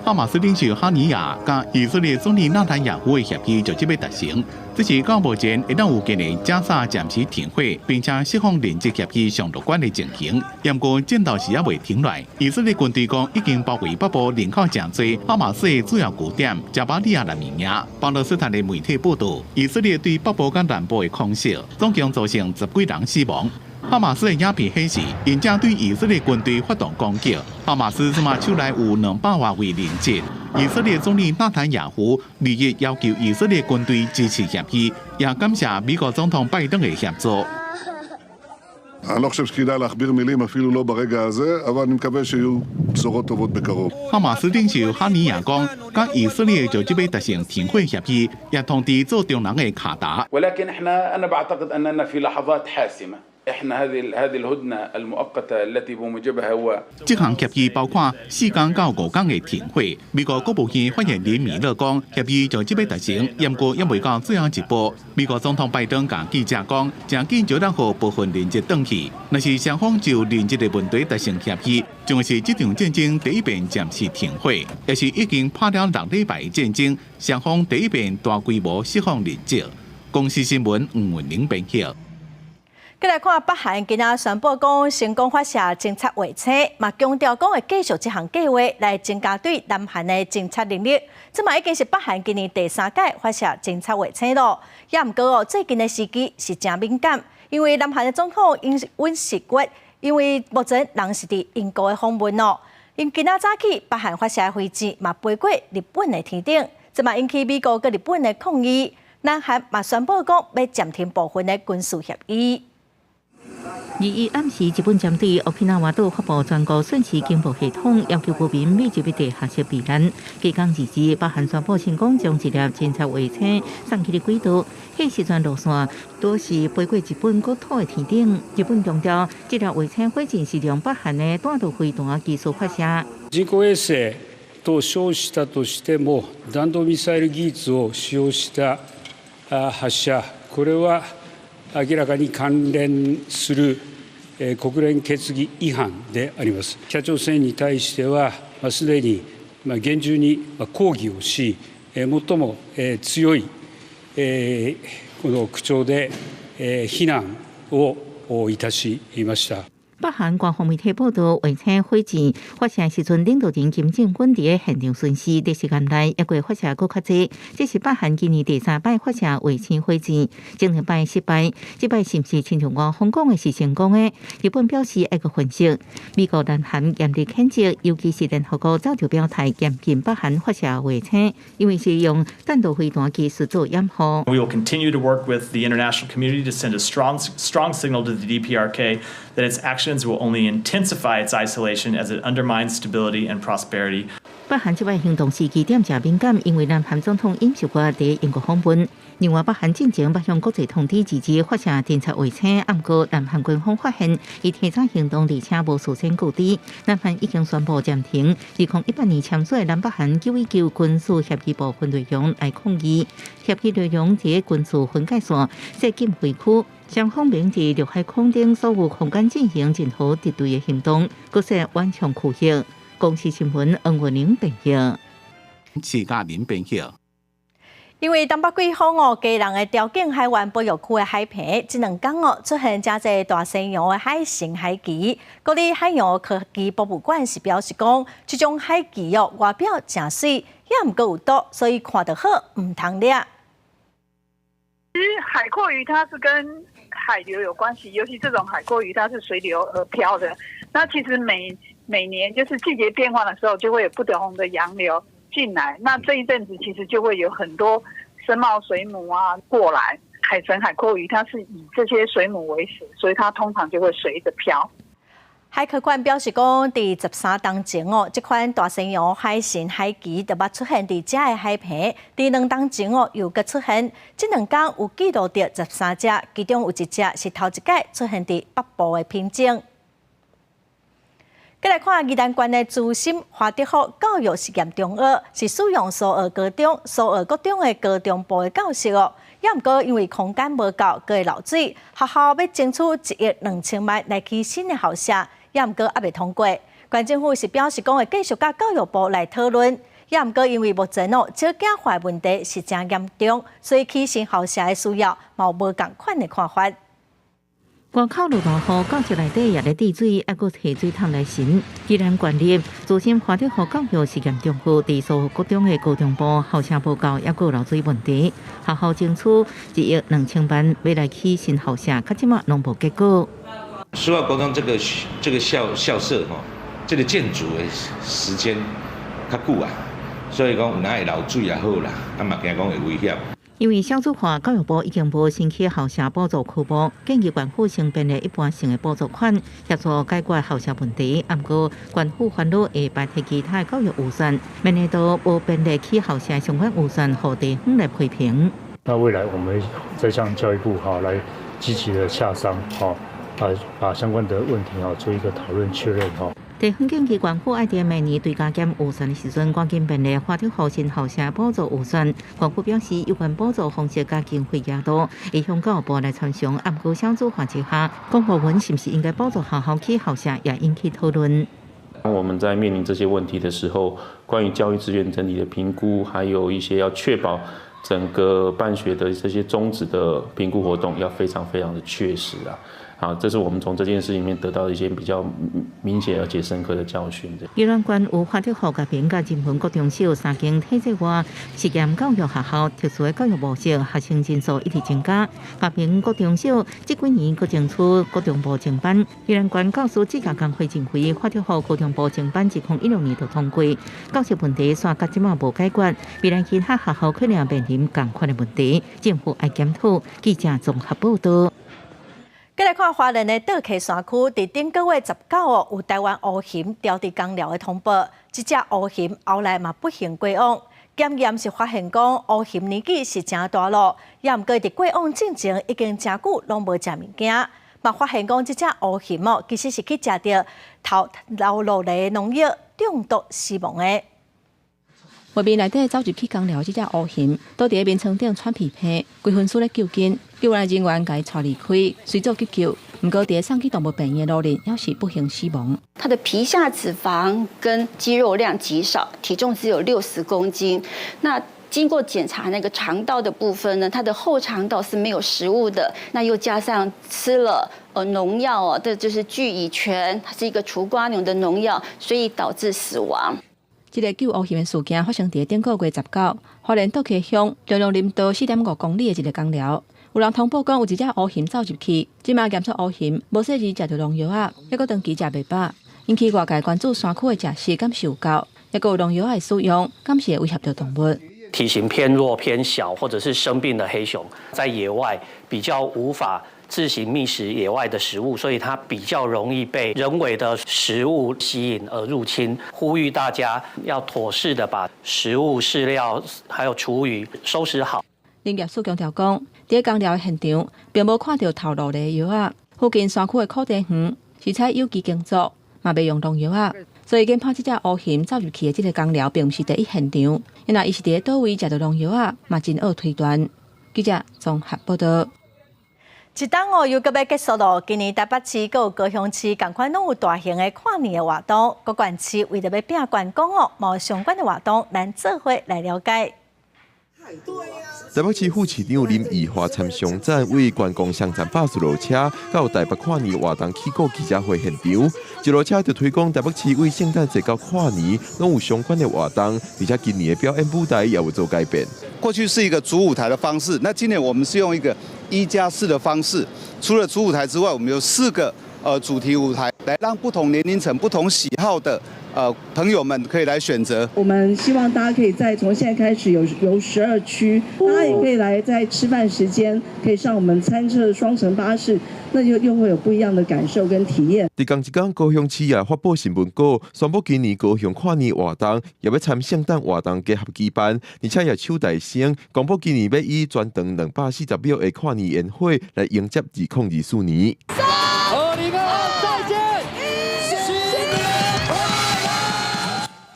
Speaker 11: 哈馬斯領袖哈尼亞佮以色列總理納坦雅胡的協議就這欲達成，只是到目前會當有見的加薩暫時停火，並且釋放人質協議上樂觀的情形。毋過戰鬥是猶未停落來，以色列軍隊講已經包圍北部人口誠濟哈馬斯的主要據點加巴利亞難民營。巴勒斯坦的媒體報導，以色列對北部佮南部的空襲，總共造成十幾人死亡。哈馬斯的影片顯示，𪜶正對以色列軍隊發動攻擊。哈馬斯這馬手內有200外位人質。以色列總理納坦雅胡二日要求以色列軍隊支持協議，也感謝美國總統拜登的協助。
Speaker 18: אני לא חושב שכדאי להכביר מילים אפילו לא ברגע הזה, אבל אני מקווה שיהיו בשורות טובות בקרוב.
Speaker 11: 哈馬斯領袖哈尼亞講，佮以色列就這欲達成停火協議，也通知做中人的卡達。
Speaker 19: ولكن احنا انا بعتقد اننا في لحظات حاسمه احنا هذه الهدنه المؤقته التي بموجبها هو
Speaker 11: 這項協議包括4天到5天的停火。美國國務院發言人米勒講，協議就這欲達成，毋過猶未到最後一步。美國總統拜登共記者講，誠緊就當予部分人質轉去。若是雙方就人質的問題達成協議，將是這場戰爭第一遍暫時停火，也是已經拍了6禮拜的戰爭，雙方第一遍大規模釋放人質。公視新聞吳文玲編輯。
Speaker 1: 閣來看北韓今仔宣布講成功發射偵察衛星，嘛強調講會繼續這項計劃來增加對南韓的偵察能力。這嘛已經是北韓今年第三擺發射偵察衛星囉。也毋過哦，最近的時機是誠敏感，因為南韓的總統尹錫悅，因為目前人是佇英國的訪問哦。𪜶今仔早起，北韓發射的飛箭嘛飛過日本的天頂，這嘛引起美國佮日本的抗議。南韓嘛宣布講欲暫停部分的軍事協議。
Speaker 22: 21暗時，日本針對沖繩島發布全國瞬時警報系統，要求居民每日欲地下室避難。隔工22，北韓宣布成功將一粒偵察衛星送去的軌道，彼時陣路線都是飛過日本國土的天頂。日本強調，這粒衛星火箭是用北韓的彈道飛彈技術發射。
Speaker 20: 人工衛星と稱したとしても、弾道ミサイル技術を使用した発射、これは明らかに関連する国連決議違反であります。北朝鮮に対しては、すでに厳重に抗議をし、最も強いこの口調で非難をいたしました。
Speaker 22: 北韓官方媒體報導，衛星火箭發射時陣，領導人金正恩佇現場巡視，短時間內猶閣發射閣較濟。這是北韓今年第三擺發射衛星火箭，前兩擺失敗，這擺是毋是親像官方講的是成功的？日本表示愛閣分析。美國、南韓嚴厲譴責，尤其是聯合國早就表態嚴禁北韓發射衛星，因為是用彈道飛彈技術做掩護。 We will continue to work with the international community to send a strong, strong signal to the DPRK that its actions
Speaker 2: Actions will only intensify its isolation as it undermines stability and prosperity.
Speaker 22: 北韓這擺行動時機點誠敏感，因為南韓總統尹錫悅佇英國訪問。另外，北韓進前捌向國際通知自己發射偵察衛星，毋過南韓軍方發現，已提早行動，而且無事先告知。南韓已經宣布暫停2018年簽署的南北韓9.19軍事協議部分內容來抗議。協議內容佇軍事分界線設禁飛區，雙方面佇陸海空頂所有空間進行任何敵對的行動，閣設頑強區域。公視新聞黃文玲編譯。
Speaker 11: 徐嘉玲編譯。
Speaker 1: 因為東北季風哦，基隆的潮境海灣保育區的海坪，這兩工哦出現誠濟大西洋的海神海鰭。國立海洋科技博物館是表示講，這種海鰭哦外表誠媠，也毋過有毒，所以看著好毋通掠。
Speaker 3: 其實海蛞蝓它是跟海流有關係，尤其這種海蛞蝓它是隨流而飄的。那其實每年就是季節變化的時候，就會有不同的洋流進來。那這一陣子其實就會有很多深帽水母啊過來。海神海蛞蝓它是以這些水母為食，所以它通常就會隨着飄。
Speaker 1: 海科館表示講，佇13冬前哦，這款大西洋海神海鰭就捌出現佇遮个海坪。佇2冬前哦，又閣出現。這兩工有記錄著13隻，其中有一隻是頭一擺出現佇北部的品種。閣來看宜蘭縣的資深華德福教育實驗中學，是使用蘇澳高中、蘇澳國中的高中部的教室哦。也毋過因為空間無夠，閣會漏水，學校欲爭取1億2千萬來起新的校舍，也毋過猶未通過。縣政府是表示講會繼續佮教育部來討論，也毋過因為目前哦少子化問題是誠嚴重，所以起新校舍的需要嘛有無仝款的看法。
Speaker 22: 外口落大雨，教室內底也咧滴水，猶閣提水桶來盛。宜蘭縣立資深華德福教育實驗中學佇蘇澳國中的高中部校舍無夠，猶閣漏水問題。學校爭取1億2千萬，欲來起新校舍，到這馬攏無結果。
Speaker 4: 蘇澳國中這個校舍吼，這個建築的時間較久啊，所以講有哪會漏水也好啦，啊嘛驚講會危險。
Speaker 22: 因為少子化，教育部已經無新起校舍補助科目，建議縣府先編列一般性的補助款，協助解決校舍問題。毋過，縣府煩惱會排提其他的教育預算，面臨到無編列起校舍相關預算，予地方來批評。
Speaker 20: 那未來我們再向教育部哈來積極的洽商，哈，把相關的問題哈做一個討論確認哈。
Speaker 22: 地方建議縣府愛佇明年追加減預算的時陣，趕緊編列華德福新校舍補助預算。縣府表示，有關補助方式佮經費額度，會向教育部來參詳。毋過少子化之下，公部門是毋是應該補助學校起校舍，也引起討論。
Speaker 5: 當我們在面臨這些問題的時候，關於教育資源整體的評估，還有一些要確保整個辦學的這些宗旨的評估活動，要非常非常的確實啊。好，這是我們從這件事裡面得到一些比較明顯而且深刻的教訓。
Speaker 22: 宜蘭縣有華德福、甲平佮仁文國中小三間體制外實驗教育學校，特殊的教育模式，學生人數一直增加。甲平國中小這幾年閣爭取高中部增班。宜蘭縣教師職業工會認為，華德福高中部增班自2016年就通過，教室問題煞到這馬無解決，未來其他學校可能面臨仝款的問題，政府愛檢討。記者綜合報道。
Speaker 1: 閣來看花蓮的桌溪山區，佇頂個月19哦，有台灣烏熊牢佇工寮的通報，這隻烏熊後來嘛不幸過往。檢驗是發現講烏熊年紀是誠大咯，也毋過佇過往進前已經誠久攏無食物件，嘛發現講這隻烏熊哦，其實是去食著頭流落來的農藥中毒死亡的。
Speaker 27: 畫面內底走入去工寮這隻烏熊，倒佇咧眠床頂喘鼻鼻，規身軀咧揪筋，救援人員共伊帶離開，隨做急救。毋過，佇送去動物病院的路裡，猶是不幸死亡。
Speaker 21: 它的皮下脂肪跟肌肉量極少，體重只有60公斤。那經過檢查那個腸道的部分呢，它的後腸道是沒有食物的。那又加上吃了農藥哦，這就是聚乙醛，它是一個除蝸牛的農藥，所以導致死亡。
Speaker 27: 這個救烏熊的事件發生佇頂個月19，花蓮桌溪鄉中央林道4.5公里的一個工寮，有人通報講有一隻烏熊走入去，這馬檢出烏熊無細膩食著農藥仔，猶閣長期食袂飽，引起外界關注山區的食食敢是有夠，猶閣有農藥仔的使用，敢是會威脅著動物。
Speaker 23: 體型偏弱、偏小，或者是生病的黑熊，在野外比較無法
Speaker 6: 自行覓食野外的食物，所以它比較容易被人為的食物吸引而入侵。呼籲大家要妥適的把食物、飼料還有廚餘收拾好。
Speaker 27: 林業署強調講，佇工寮的現場並無看著頭路的藥仔，附近山區的苦茶園是採有機耕作，嘛袂用農藥仔，所以研判這隻烏熊走入去的這个工寮並毋是第一現場。因若伊是佇咧佗位食著農藥仔，嘛真惡推斷。記者綜合報導。
Speaker 1: 一冬哦，又閣欲結束囉。今年台北市閣有高雄市仝款攏有大型的跨年的活動。各縣市為著欲拚觀光哦，嘛有相關的活動，咱做伙來了解。
Speaker 7: 台北市副市長林奕華參上站為觀光雙層巴士落車，到台北跨年活動起鼓記者會現場，一路車就推廣台北市為聖誕節到跨年攏有相關的活動，而且今年的表演舞台也有做改變。
Speaker 9: 過去是一個主舞台的方式，那今年我們是用一個1+4的方式，除了主舞台之外，我們有4個主題舞台，來讓不同年齡層、不同喜好的朋友們可以來選擇。
Speaker 10: 我們希望大家可以在從現在開始有12區，大家也可以來在吃飯時間可以上我們餐車雙層巴士，那就又會有不一樣的感受跟體驗。
Speaker 7: 佇仝一工，高雄市也發布新聞稿，宣布今年高雄跨年活動也欲參聖誕活動結合舉辦，而且也首代先公布今年欲以全長240秒的跨年煙火來迎接2024年。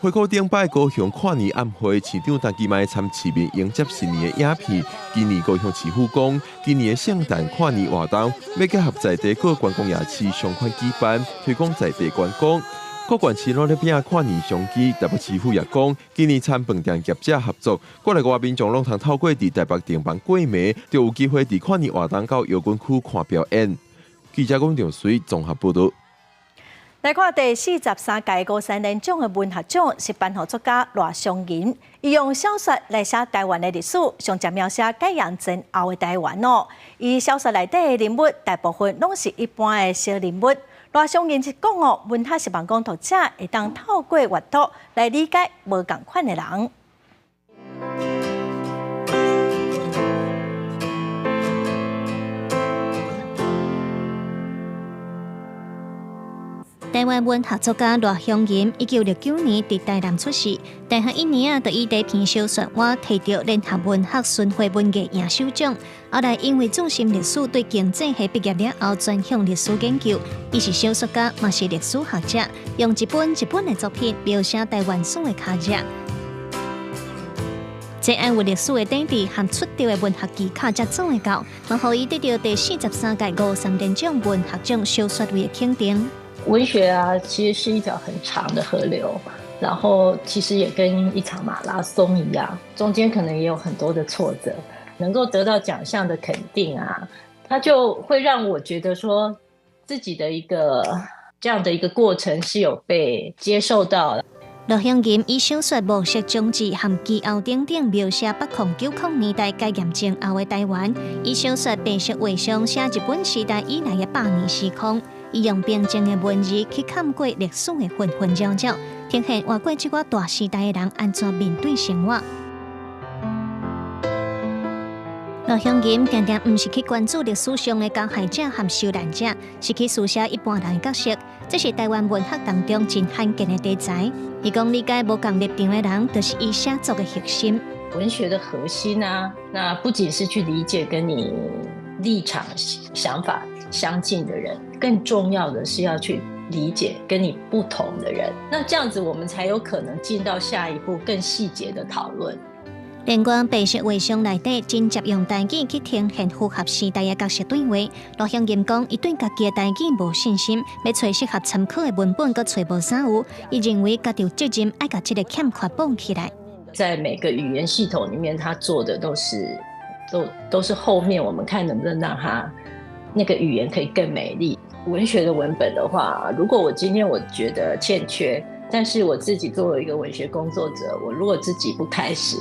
Speaker 7: 回顧頂擺高雄跨年晚會，市長陳其邁參市民迎接新年的影片。今年高雄市府講，今年的聖誕跨年活動欲結合在地各觀光夜市相關舉辦，推廣在地觀光。各縣市攏咧拚跨年商機，台北市府也講，今年參飯店業者合作，國內外民眾攏通透過佇台北訂房過暝，就有機會佇跨年活動到搖滾區看表演。記者龚長水綜合報導。
Speaker 1: 來看第43屆五三連獎的文學獎，是頒予作家賴松仁，伊用小說來寫台灣的歷史，上捷描寫解嚴前後的台灣哦。伊小說內底的人物，大部分攏是一般的小人物。賴松仁是講哦，文學是望講讀者會當透過閱讀來理解無仝款的人。
Speaker 12: 台灣文學作家賴香吟，1969年佇台南出世，大學一年啊，就以第一篇小說我提著聯合文學巡迴文藝贏首獎。後來因為注深歷史，對經濟系畢業了後，專項歷史研究。伊是小說家，嘛是歷史學者，用一本一本的作品描寫台灣史的跤跡。這愛有歷史的底底和出道的文學技巧才做會到，嘛予伊得著第43屆五三連獎文學獎小說類的肯定。
Speaker 23: 文學啊，其實是一條很長的河流，然後其實也跟一場馬拉松一樣，中間可能也有很多的挫折，能夠得到獎項的肯定啊，它就會讓我覺得說自己的一個這樣的一個過程是有被接受到的。
Speaker 12: 賴香吟以小說《暮色將至》和《奇後》等等描寫八零九零年代解嚴前後的台灣，以小說《白色畫像》寫日本時代以來的百年時空。伊用平靜的文字去看過歷史的紛紛擾擾，呈現活過這個大時代的人按怎面對生活。賴香吟定定毋是去關注歷史上的加害者和受難者，是去書寫一般人的角色。這是台灣文學當中真罕見的題材。伊講理解無仝立場的人，就是伊寫作的核心。
Speaker 23: 文學的核心啊，那不僅是去理解跟你立場、想法相近的人，更重要的是要去理解跟你不同的人。那這樣子，我們才有可能進到下一步更細節的討論。
Speaker 12: 另外，白色畫像內底真捷用台語去呈現符合時代的角色對話。賴香吟講，伊對家己的台語無信心，欲揣適合參考的文本，閣揣無啥有。伊認為家己有責任愛共這个欠缺補起來。
Speaker 23: 在每個語言系統裡面，他做的都是都是後面我們看能不能讓他那個語言可以更美麗。文學的文本的話，如果我今天我覺得欠缺，但是我自己作為一個文學工作者，我如果自己不開始，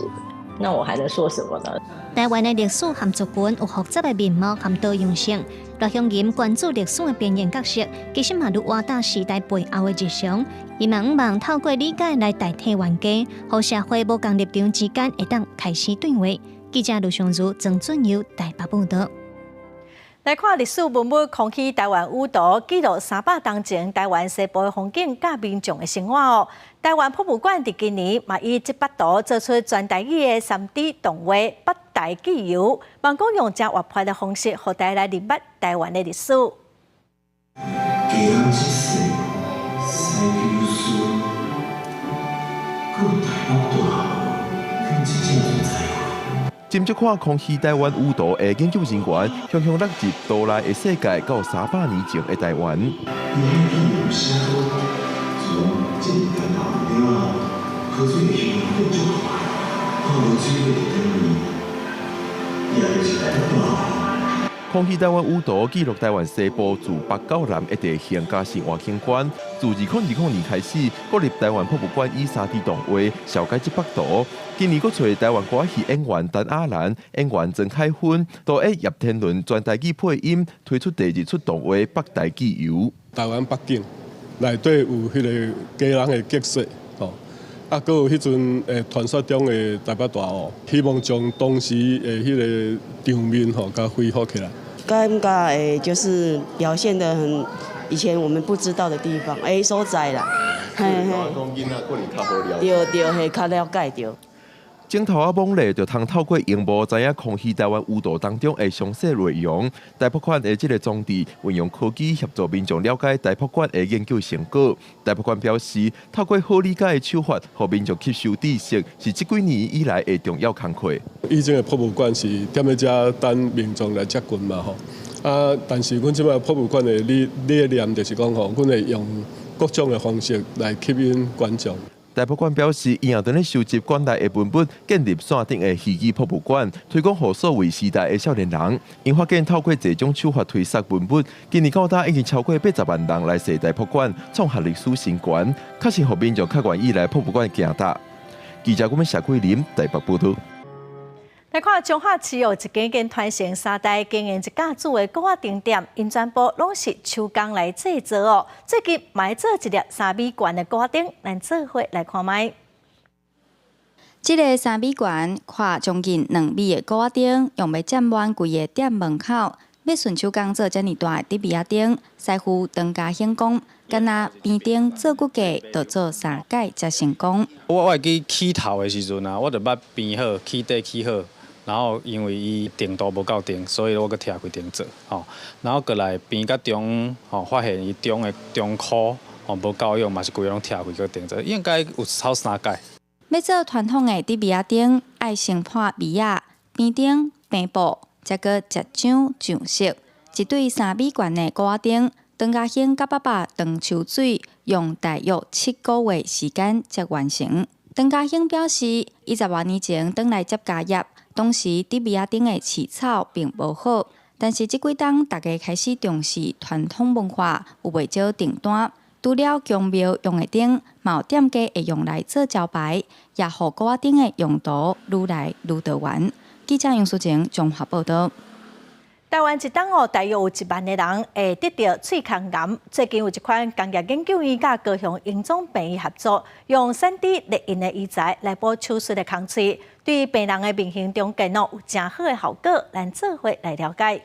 Speaker 23: 那我還能說什麼呢？
Speaker 12: 台灣的歷史和族群有複雜的面貌和多樣性。賴香吟關注歷史的邊緣角色，其實嘛如活佇時代背後的日常。伊嘛向望透過理解來代替冤家，予社會無仝立場之間會當開始對話。記者盧尚如、曾俊佑台北報導。
Speaker 1: 來看歷史文物康熙台灣雨圖，記錄300冬前台灣西部的風景佮民眾的生活哦。台灣博物館佇今年嘛以這幅圖做出全台語的3D 動畫《北台紀遊》，望講用誠活潑的方式，予大家來認捌台灣的歷史。
Speaker 8: 家人一世，西丘寺，閣有台北大湖，真正在。
Speaker 7: 斟酌看康熙台灣雨圖的研究人員，雄雄落入圖內的世界，到300年前的台灣。
Speaker 8: 有寫講，自從這個干流了後，河水會向變足快，看無水會當面，也就是台北大湖。
Speaker 7: 康熙台灣雨圖記錄台灣西部自北到南的地形佮生活景觀。自2020年開始，國立台灣博物館以3D 動畫紹介這幅圖。今年閣揣台灣歌仔戲演員陳亞蘭、演員曾凱芬、導演葉天倫全台語配音，推出第二出動畫《北台紀遊》。
Speaker 13: 台灣北景內底有彼个家人的結識，吼，啊，閣有彼陣傳說中的台北大湖，希望將當時的彼个場面吼，共恢復起來。
Speaker 15: 感覺會就是表現得很以前我們不知道的地方，欸所在啦，嘿嘿。對對，係較了解著。
Speaker 7: 鏡頭仔猛烈，就通透過螢幕知影康熙台灣雨圖當中的詳細內容。台博館的這个裝置運用科技協助民眾了解台博館的研究成果。台博館表示，透過好理解的手法，予民眾吸收知識，是這幾年以來的重要工課。
Speaker 13: 以前的博物館是踮咧遮等民眾來接近嘛吼，啊，但是阮這擺博物館的理念就是講吼，阮會用各種的方式來吸引觀眾。
Speaker 7: 台博館表示，𪜶也正咧收集館內的文物，建立線頂的虛擬博物館，推廣予數位時代的少年人。𪜶發現透過這種手法推捒文物，今年到今已經超過80萬人來踅台博館，創下歷史新高，確實予民眾較願意來博物館行踏。記者阮謝桂林台北報導。
Speaker 1: 來看彰化市有一間間傳承三代經營一家子的粿仔燈店，𪜶全部攏是手工來製作哦。最近嘛欲做一粒3米懸的粿仔燈，咱做伙來看覓。
Speaker 27: 這个3米懸，寬將近2米的粿仔燈，用欲佔滿規个店門口。欲純手工做遮爾大的竹篾仔燈，師傅陳家興講，敢若邊燈做幾屆，就做三屆才成功。
Speaker 16: 我會記起頭的時陣啊，我就捌編好起底起好。然後因為伊定度無夠定，所以我閣拆開重做，吼。然後過來編到中，吼，發現伊中的中箍吼無夠用，嘛是規个攏拆開閣重做，應該有超三屆。
Speaker 27: 欲做傳統的竹篾仔燈，愛先破篾仔、編燈、編布，才閣結漿上色。一對3米懸的粿仔燈，陳家興佮爸爸陳秋水用大約7個月時間才完成。陳家興表示，伊10外年前轉來接家業。當時竹篾仔燈的市場並無好，但是這幾冬大家開始重視傳統文化，有袂少訂單。除了宮廟用的燈，嘛有店家會用來做招牌，也予粿仔燈的用途愈來愈多元。記者楊淑晴綜合報導。
Speaker 1: 台灣一冬哦，大約有1萬个人會得著喙空癌。最近有一款工業研究院佮高雄榮總病院合作，用3D 列印的醫材來補手術的空喙，對病人的面型重建哦有誠好的效果。咱做伙來了解。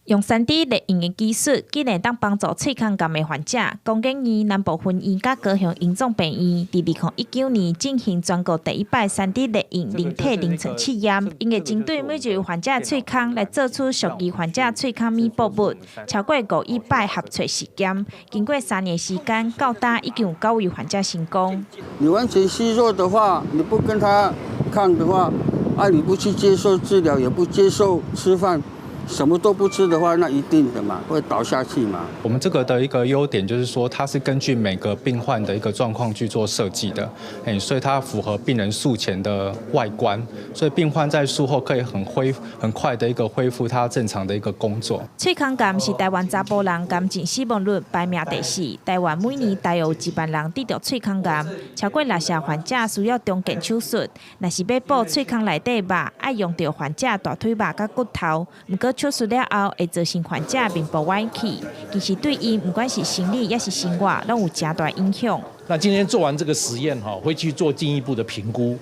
Speaker 24: 用3D 列印的技術，竟然當幫助喙空癌的患者。工研院南部分院佮高雄榮總病院，佇2019年進行全國第一擺3D 列印人體臨床試驗，𪜶會針對每一位患者喙空來做出屬於患者喙空彌補物，超過5億擺合喙實驗，經過3年時間，到今已經有九位患者成功。
Speaker 25: 你完全虛弱的話，你不跟他抗的話，啊，你不去接受治療，也不接受吃飯。什麼都不吃的話，那一定的嘛，會倒下去嘛。
Speaker 26: 我們這個的一個優點就是說，它是根據每個病患的一個狀況去做設計的，哎，所以它符合病人術前的外觀，所以病患在術後可以很快的一個恢復他正常的一個工作。
Speaker 24: 喙空癌是台灣查埔人癌症死亡率排名第四，台灣每年大約有1萬人得著喙空癌，超過六成患者需要重建手術。若是欲補喙空內底肉，愛用著患者大腿肉佮骨頭，毋過手術了後會造成患者面部歪去，其實對𪜶毋管是生理抑是生活，攏有誠大影響。
Speaker 28: 那今天做完這個實驗哈，會去做進一步的評估，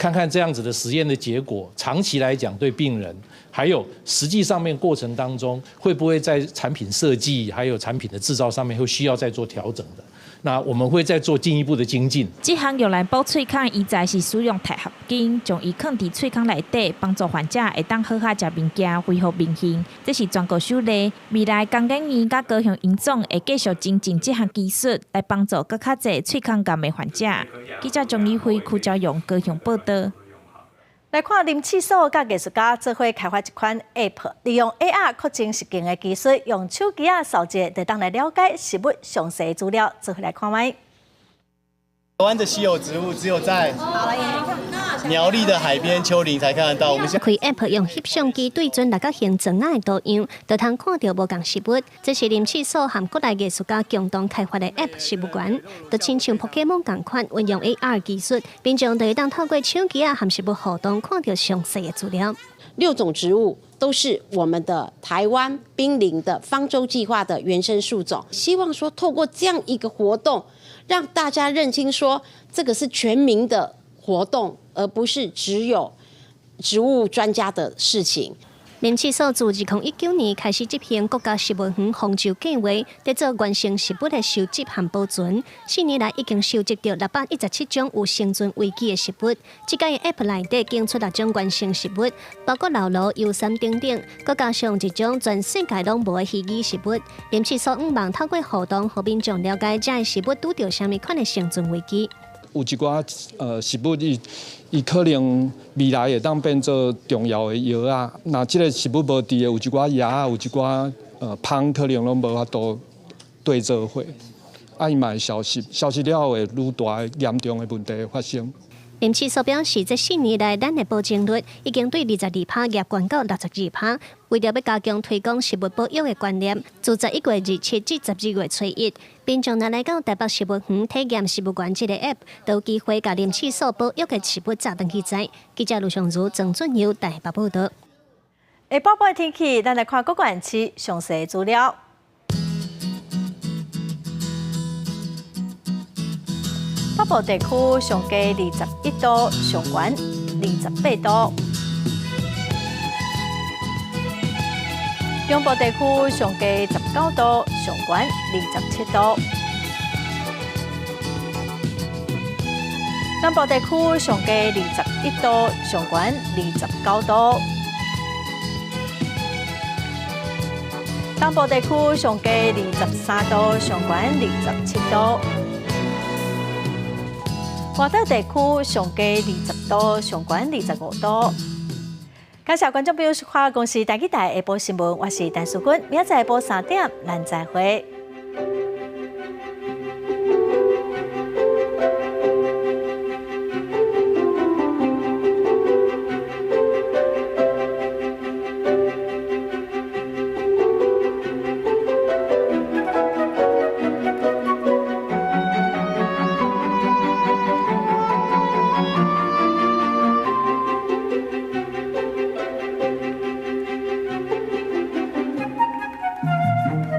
Speaker 2: 看看這樣子的實驗的結果，長期來講對病人，還有實際上面過程當中，會不會在產品設計還有產品的製造上面會需要再做調整的？那我們會再做進一步的精進。
Speaker 24: 這項用來補喙孔醫材是使用鈦合金，將伊囥佇喙孔內底，幫助患者會當好好食物件，恢復面形。這是全國首例。未來工研院佮高雄榮總會繼續精進這項技術，來幫助閣較濟喙孔癌的患者。記者張怡輝、柯昭勇高雄報道。
Speaker 1: 來看林試所佮藝術家做伙開發一款 App，利用 AR 擴增實境的技術，用手機仔掃一下，就當來了解食物詳細資料。做伙來看覓。
Speaker 3: 台灣的稀有植物只有在苗栗的海邊丘陵才看得到。我們
Speaker 12: 開 App 用翕相機對準六角形磚仔的圖樣，就通看著無仝食物。這是林試所和國內藝術家共同開發的 App 食物園，就親像寶可夢仝款，運用 AR 技術，民眾就會當透過手機仔和食物互動，看著詳細的資料。
Speaker 11: 六種植物都是我們的台灣瀕臨的方舟計劃的原生樹種，希望說透過這樣一個活動，讓大家認清說這個是全民的活動，而不是只有植物專家的事情。
Speaker 12: 林試所自2019年開始執行國家植物園方舟計劃，佇做原生植物的收集和保存。4年來已經收集著617種有生存危機的植物。這屆 App 內底檢出六種原生植物，包括老蘆、油杉等等，閣加上一種全世界攏無的稀奇植物。林試所向望透過互動，予民眾了解這个植物拄著啥物款的生存危機。
Speaker 14: 有一寡植物，伊可能未來會當變做重要的藥仔。若這个植物無佇的，有一寡蛾仔，有一寡蜂，可能攏無法度綴做伙，啊，伊嘛會消失，消失了後會愈大嚴重的問題發生。
Speaker 12: 林試所表示，這4年來，咱的保證率已經對22%額懸到62%。為著欲加強推廣食物保育的觀念，自11月27至12月初一，民眾若來到台北植物園體驗食物園這个 App，都有機會共林試所保育的植物摘轉去栽。記者盧尚如、曾俊佑台北報導。
Speaker 1: 下晡的天氣，咱來看各縣市詳細資料。北部地區上低21度，上懸28度；中部地區上低19度，上懸27度；南部地區上低21度，上懸29度；東部地區上低23度，上懸27度。外島地區上低20度，上懸25度。感謝觀眾朋友收看公視台語台下晡新聞，我是陳淑君，明仔載下晡3點，咱再會。